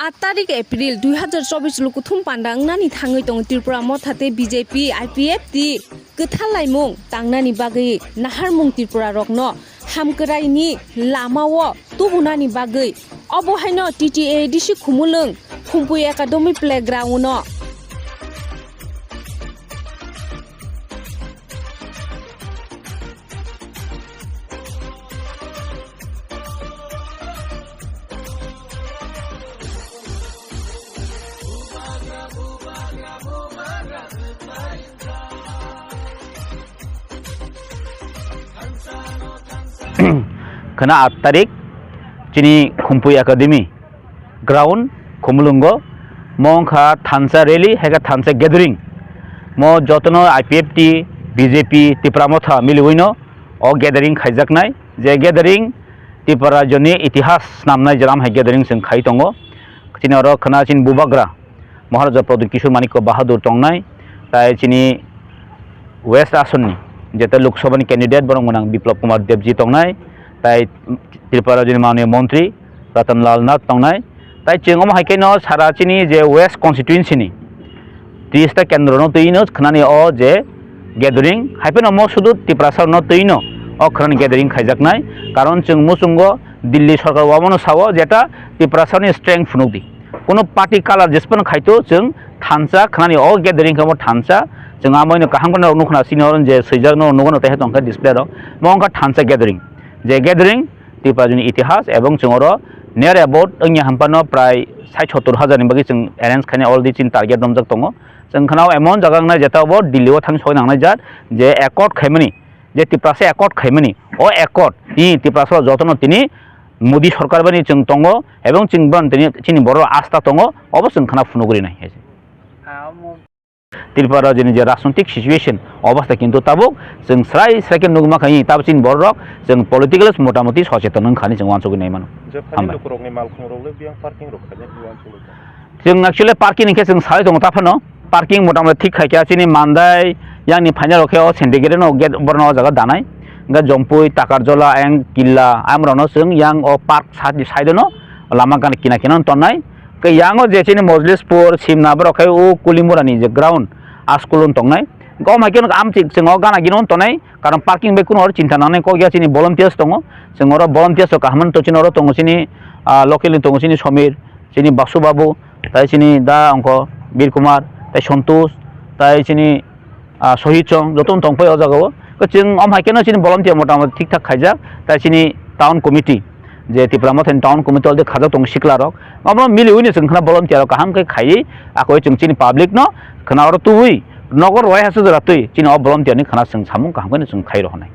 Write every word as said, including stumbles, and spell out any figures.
Aat tarik April dui hazar chobbish lukuthum panda wngnani thangwi tongo Tripura Motha tei B J P, I P F T kwthar laimung tangnani bagwi naharmung Tripura rokno hamkwraini lamao tubunani bagwi. Obo haino T T A D C Khumulwng Khumpui Academy Playground-o. Khwna aat tarik chini Khumpui Academy ground Khumulwngo, mo wngkha thansa rally, hai khe thansa gathering. Mo jotono I P F T, B J P, Tipra Motha miliwino o gathering khaijaknai, je gathering Tripura rajyoni itihas snamnai je lam hai gathering chwng khai tongo. Chini oro khwna chini Bubagra Maharaja Pradyut Kishore Manikya Bahadur tongnai, tai chini West Asonni jeta Lok Sabhani candidate borok mwnang Biplab Kumar Debji tongnai, tai Tripura rajyoni mananiya montri Ratan Lal Nath tongnai, tai chwng omo hai khe no sara chini je West constituency ni tris ta kendro no twi no khwnani o je gathering, hai phano mo sudu Tiprasa no twi no o khwnani gathering khaijaknai, karon chwng muchungo Delhi sorkar omono sao jeta Tiprasa ni strength phunuk di. Kuno party color jesphano khaito chwng thansa khwnani o gathering khe bo thansa. Chwng amoino kaham kheno nukna sini oro je swijak no nugo no tehe tongkha display rok. Mo wngkha thansa gathering. Je gathering Tripura rajyoni itihas ebong chwng oro near about wngya hampano prai sait sottor hajar ni bagwi chwng arrange khaina already chini target romjak tongo. Chwng khwnao emon jaga wngnai jeta bo Delhi o thang soi nangnai jat je accord khaimani, je Tiprasa accord khaimani, o accord ni Tiprasa jotono tini Modi sorkar bani chwng tongo, ebong chwng ban tini chini borok asta tongo, obo chwng khwna phunugwi nai. Tripura rajyoni je rajnitik situation obostha kintu tabuk chwng srai srai khe nugma kha, tabuk chini borok chwng politically motamoti socheton wngkha hinwi chwng uansugwi nai mano. Je phani hambai. Lukurokni malkhung rok le biyang parking rok khaina uansugwi. Chwng actually parking hinkhe chwng sai tongo ta phano. Parking motamoti thik khai kha chini Mandai yang ni phaina rok khe o Sindhigiri no gate borno o jaga danai. Hingkhe Jompui, Takarjola, ayang Killa, ayang rok no chwng yang o park side side no lama gana kina kina no tongnai. Hingkhe yang o je chini Mojlispur, Simna borok khe o Kulimura ni je ground a school no tongnai. Hingkhe o hai khe no amchik chwng o gana gini no tongnai. Karon parking bai kuno oro chinta nangnai kok ya chini volunteers tongo. Chwng oro volunteers rok kaham to chini oro tongo chini, ah, local ni tongo chini Somir. Chini Basu Babu, tai chini da ongkho Bir Kumar, tai Santosh, tai chini, ah, Sohit Chong, joto wng tong phai o jaga o. Ko chwng om hai khe no chini volunteer motamoti thik thak khaijak, tai chini town committee, je Tipra Mothani town committee already khajak tongo sikla rok. Omo miliwi no chwng khna volunteer rok kaham khe khaiwi, akoi chwng chini public no khna oro tubui nogo rwai hasu jora twi chini o volunteer ni khna chwng samung kaham khe no chwng khai rw hwnwi.